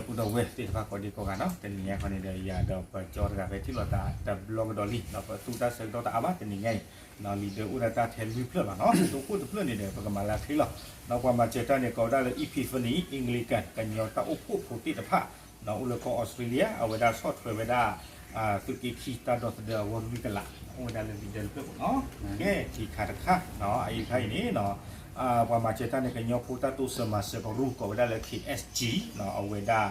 ဒီပုၢ်ဒီဝဲၢ်သ့ၣ်တဖၣ်ကိးဒံကိးဂၤနီၤ, တနံၤညါခီန့ၣ်ဒီး ယၤဒီးပကၠီတဂၤဖဲထံၣ်လိာ်သးတဘျီကဒီးလံနီၤ, ပသူတၢ်ဆၢကတီၢ်တအါဘၣ်တနံၤညါအံၤနီၤ, leader အိၣ်ဒီးတၢ်ထဲလွံၢ်ဖျၢၣ်ဘၣ်နီၤ, ဒိခိၣ်တဖျၢၣ်န့ၣ်ဒီး ပကမၤလၢအချ့လီၤနီၤ, ပှၤမၤစၢၤတၢ်န့ၣ် ကိးဝဲဒၣ်လၢ Epiphany Anglican ကညီတၢ်အိၣ်ဖှိၣ်ဖိသ့ၣ်တဖၣ်နီၤ, အိၣ်လၢကီၢ်အီစထြ့လယါ, အဝဲဒၣ်ဆီၣ်ထွဲဝဲဒၣ် သုးက့ခံတၢ်ဒီသဒၢအဂီၢ်လွံၢ်ကလး, အိၣ်ဝဲဒၣ်လၢ leader တဖျၢၣ်ပူၤနီၤ, ကဲ ထံခါတခါနီၤ, အအံၤတခါအံၤန့ၣ်နီၤ ပှၤမၤစၢၤတၢ်န့ၣ် ကညီဖိတၢ်တိစၢၤမၤစၢၤကရူၢ် ကိးဝဲဒၣ်လၢ ခ့ၣ်အဲၣ်စၣ်ကၠံနီၤ, အဝဲဒၣ်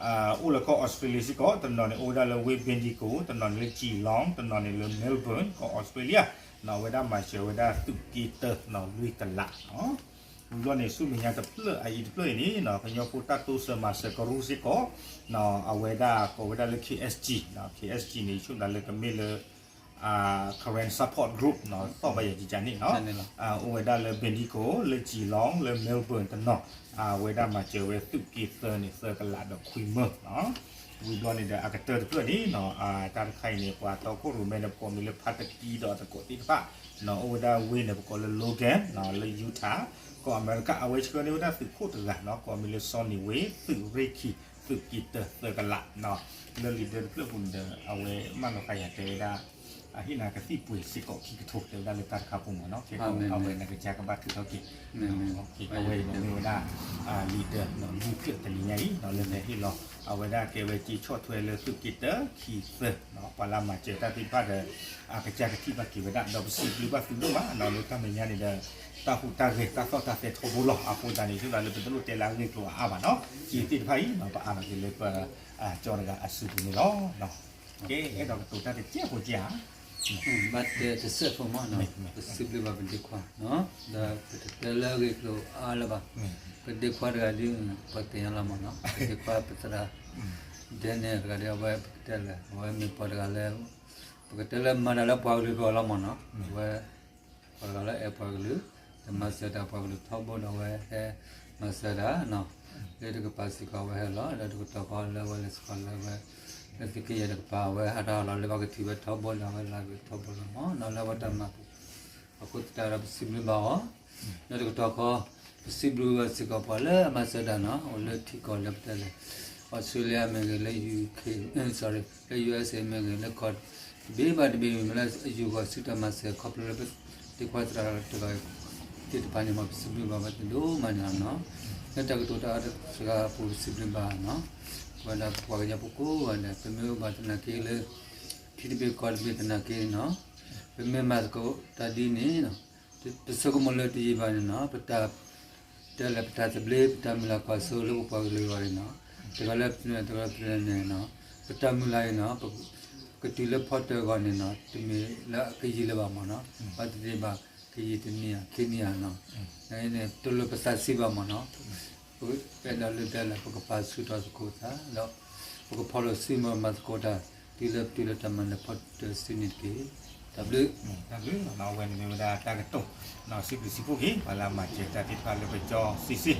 အိၣ်လၢကီၢ်အီစထြ့လယါစ့ၢ်ကီး, တနီၤန့ၣ်အိၣ်ဝဲဒၣ်လၢဝ့ၢ် Bendigo, တနီၤန့ၣ်လၢ Geelong, တနီၤန့ၣ်လၢ Melbourne ကီၢ်အီစထြ့လယါနီၤ, အဝဲဒၣ်မၤစၢၤဝဲဒၣ်သုးက့တၢနီၤ လွံၢ်ကလးနီၤ. ဝံၤဘျီန့ၣ် ဆူမဲာ်ညါတဖျၢၣ်အအံၤတဖျၢၣ်အံၤန့ၣ်နီၤ, ကညီဖိတၢ်တိစၢၤမၤစၢၤကရူၢ်စ့ၢ်ကီးနီၤ, အဝဲဒၣ်ကိးဝဲဒၣ်လၢ ခ့ၣ်အဲၣ်စၣ်ကၠံနီၤ, ခ့ၣ်အဲၣ်စၣ်ကၠံန့ၣ် ယဆိကမိၣ်လၢကမ့ၢ်လၢ Karen Support Group နီၤ, သီၣ်ဘၣ်ယၤကကန့ၣ်နီၤ, အိၣ်ဝဲဒၣ်လၢ Bendigo, လၢ Geelong, လၢ Melbourne တနီၤ, အဝဲဒၣ်မၤစၢၤဝဲသုးက့သၢန့ၣ် သၢကလးဒီးခွံမၢနီၤ. ဝံၤဘျီန့ၣ်ဒီး အကတၢၢ်တဖျၢၣ်န့ၣ်နီၤ, တၢ်တခါအံၤန့ၣ် ပှၤတီခိၣ်ရိၣ်မဲန့ၣ် ပကိးမံၤလၢ ဖါတကံဒီးအသကိးသ့ၣ်တဖၣ်နီၤ, အိၣ်ဝဲဒၣ်ဝ့ၢ်န့ၣ် ပကိးလၢ Logan နီၤ, လၢ Utah, ကီၢ်အမဲရကၤ, အဝဲဆှၢန့ၢ်ဝဲဒၣ်သုးခိၣ်တဂၤနီၤ, ကိးမံၤလၢ စီၤနံၤဝ့ သုးရ့ၣ်ခံ, သုးက့တၢ သၢကလးနီၤ, လၢ leader တဖျၢၣ်ပူၤန့ၣ်ဒီး အဝဲမၢလီၤဃာ်ယၤတဲဝဲဒၣ် အဟ့ၣ်နၤကသံၣ်ပှ့ၤစ့ၢ်ကီးခံကထိ တဲဝဲဒၣ်လၢတၢ်တခါပူၤမးနီၤ, ခဲကီးအဝဲနကစၢ်ကဘၣ်ထုးထီၣ်က့ၤ, အဝဲအံၤန့ၣ်မ့ၢ်ဝဲဒၣ် leader လွံၢ်ဖျၢၣ်တနံၤညါအံၤနီၤ, လၢလဲၤဟ့ၣ်လီၤ အဝဲဒၣ်ကဲဝဲက့ၤဆီၣ်ထွဲလၢသုးက့တၢ ခံသၢနီၤ, ပှၤလၢမၤစၢၤတၢ်သ့ၣ်တဖၣ်ဒီး အကစၢ်ကထံၣ်ဘၣ်က့ၤဝဲဒၣ်, ဒီးပစံးဘျုးဘၣ်သုဒိၣ်မးနီၤ, လၢတၢ်မဲာ်ညါန့ၣ်ဒီး တၢ်ဟူးတၢ်ဂဲၤတၢ်သီၣ်တၢ်သဲထီဘိလီၤ, အဃိသတးန့ၣ် ဆိဒၣ်လၢပတလိၣ်တဲလၢအဂ့ၢ်ကျိၤအါအါဘၣ်နီၤ, က့ၤသ့ၣ်တဖၣ်အံၤနီၤ, ပအါမးက့ၤလၢပ ကၠီတဂၤအစုပူၤန့ၣ်လီၤ. ကဲ အဲၣ်ဒိးကတိၤတၢ်တစဲးဖိက့ၤဧါ, ဘၣ်တဲတစဲးဖိမးနီၤ, ပစံးဘျုးဘၣ်ပဒ့ခွါနီၤ, ဒီးပတတဲလၢအဂ့ၢ်ကျိၤအါလၢၤဘၣ်, ပဒ့ခွါတဂၤဒ် ပှၤသ့ၣ်ညါလီၤမးနီၤ, ပဒ့ခွါပသရၣ် ဒဲန့ၣ်တဂၤဒီး အဝဲပကတဲလၢ အဝဲမ့ၢ်ပှၤတဂၤလၢ ပကတဲလၢမၤတၢ်လၢပှၤကလုာ်အဂီၢ်လီၤမးနီၤ, အဝဲ ပှၤတဂၤလၢအဲၣ်ပှၤကလုာ်, ဒီးမၤစၢၤတၢ်ပှၤကလုာ်ထီဘိဒီး အဝဲဟဲမၤစၢၤတၢ်နီၤ, လၢတကပၤစ့ၢ်ကီးအဝဲဟဲလီၤ, ဒီးတကတီၢ်ဃီလၢအဝဲလဲၤစ့ၢ်ကီးလၢအဝဲ လၢသုးက့ယဲၢ်တကပၤ အဝဲဟးထီၣ်ဟးလီၤလၢပှၤကထံၣ်ဝဲထီဘိလၢအဝဲလၢအဂ့ၢ်ထီဘိလီၤမးနီၤ, လၢအဝဲတၢ်မၤပူၤ အဃိသတးဒီးပစံးဘျုးဘၣ်အီၤ, လၢတကတီၢ်ဃီ ပစံးဘျုးဘၣ်စ့ၢ်ကီးပှၤလၢအမၤစၢၤတၢ်နီၤ, အိၣ်လၢထံကီၢ်လၢပတဲလဲၣ်, Australia မ့ၢ်ဂ့ၤ, လၢ UK, sorry, လၢ USA မ့ၢ်ဂ့ၤ, လၢကီၢ်တဘ့ၣ်ဘၣ်တဘ့ၣ်မ့ၢ်လၢအယူၢ်ဂီၤစုတၢ်မၤစၢၤ ခီဖျိလၢပဒ့ခွါသရၣ်တဂၤသ့ၣ်တဖၣ်န့ၣ်မး ပစံးဘျုးဘၣ်ဝဲဒိၣ်မးန့ၣ်လီၤနီၤ, လၢတၢ်ကတိၤတၢ်အါတစှၤအပူၤပစံးဘျုးဘၣ်နီၤ, ပဝဲဒၣ်ပှၤကညီဖိကိးဂၤဒဲး ပမ့ၢ်အိၣ်ဘၣ်သနာ်က့လၢ ထံတဘ့ၣ်ကီၢ်တဘ့ၣ်သနာ်က့နီၤ, ပမ့ၢ်မၤသကိးတၢ်ဒ်န့ၣ်နီၤ, ပဆိကမိၣ်လၢတယံာ်ဘၣ်န့ၣ်နီၤ, ပတၢ် တဲလၢပတၢ်သဘျ့ ပတၢ်မုၢ်လၢ်ကွၢ်စိလၢပပှၤကလုာ်အဂီၢ်န့ၣ်နီၤ, တဂၤလၢပတြၢၤန့ၣ် တဂၤလၢပတြၢၤန့ၣ်နီၤ, ပတၢ်မုၢ်လၢ်အံၤနီၤ, ပကတုၤလၢဖီတၢၢ်အဂီၢ်န့ၣ်နီၤ, တမ့ၢ်လၢအကယံာ်လၢၤဘၣ်မးနီၤ, ဘၣ်သ့ၣ်သ့ၣ်ဘၣ် ကယံာ်တနံၣ်ဧါ ခံနံၣ်ဧါနီၤ, န့ၣ် တလိၣ်ပသးဆံးဘၣ်မးနီၤ, ပအဲၣ်ဒိးလၢတဲလၢ ပကပာ်ဆူၣ်ထီၣ်သကိးသး ဒီး ပကဖီၣ်လိာ်စုမၤသကိးတၢ် တုၤလၢပတုၤလၢတၢ်မၤနၢၤဖီတၢၢ်စုန့ၣ်တက့ၢ်. တၢ်ဘျုး တၢ်ဘျုးနီၤ, အဝဲန့ၣ်မ့ၢ်ဝဲဒၣ်တၢ်ကတိၤ စံးဘျုးစံးဖှိၣ်က့ၤ ပှၤလၢအမၤစၢၤတၢ်သ့ၣ်တဖၣ်လၢပကၠီစံးစ့ၢ်,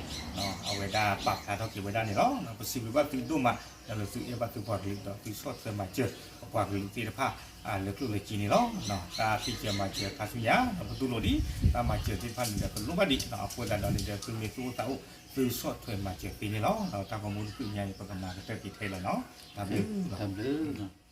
အဝဲဒၣ်ပာ်ဖျါထီၣ်က့ၤဝဲဒၣ်န့ၣ်လီၤ. ပစံးဘျုးဘၣ်သုဒိၣ်မး ဒီးလၢသုအဲၣ်ဘၣ်သုပှၤကလုာ် ဒီးသုဆီၣ်ထွဲမၤစၢၤအပှၤကလုာ်သ့ၣ်တဖၣ် လၢကျိၣ်လၢစ့န့ၣ်လီၤ. တၢ်ဖံးစၢၤမၤစၢၤခါဆူညါ ဒီးပတူၢ်လိာ်ဒံး တၢ်မၤစၢၤသ့ၣ်တဖၣ်န့ၣ်ဒီး ပလိၣ်ဘၣ်ဒံး အဃိသတးဒီးန့ၣ်ဒီး သုမ့ၢ်သူၣ်အိၣ်သးအိၣ် သုဆီၣ်ထွဲမၤစၢၤသ့န့ၣ်လီၤ. ဒီးတၢ်ဂီၤမူတဖုညါအံၤ ပကမၤကတၢၢ်က့ၤထဲလီၤနီၤ. တၢ်ဘျုး တၢ်ဘျုး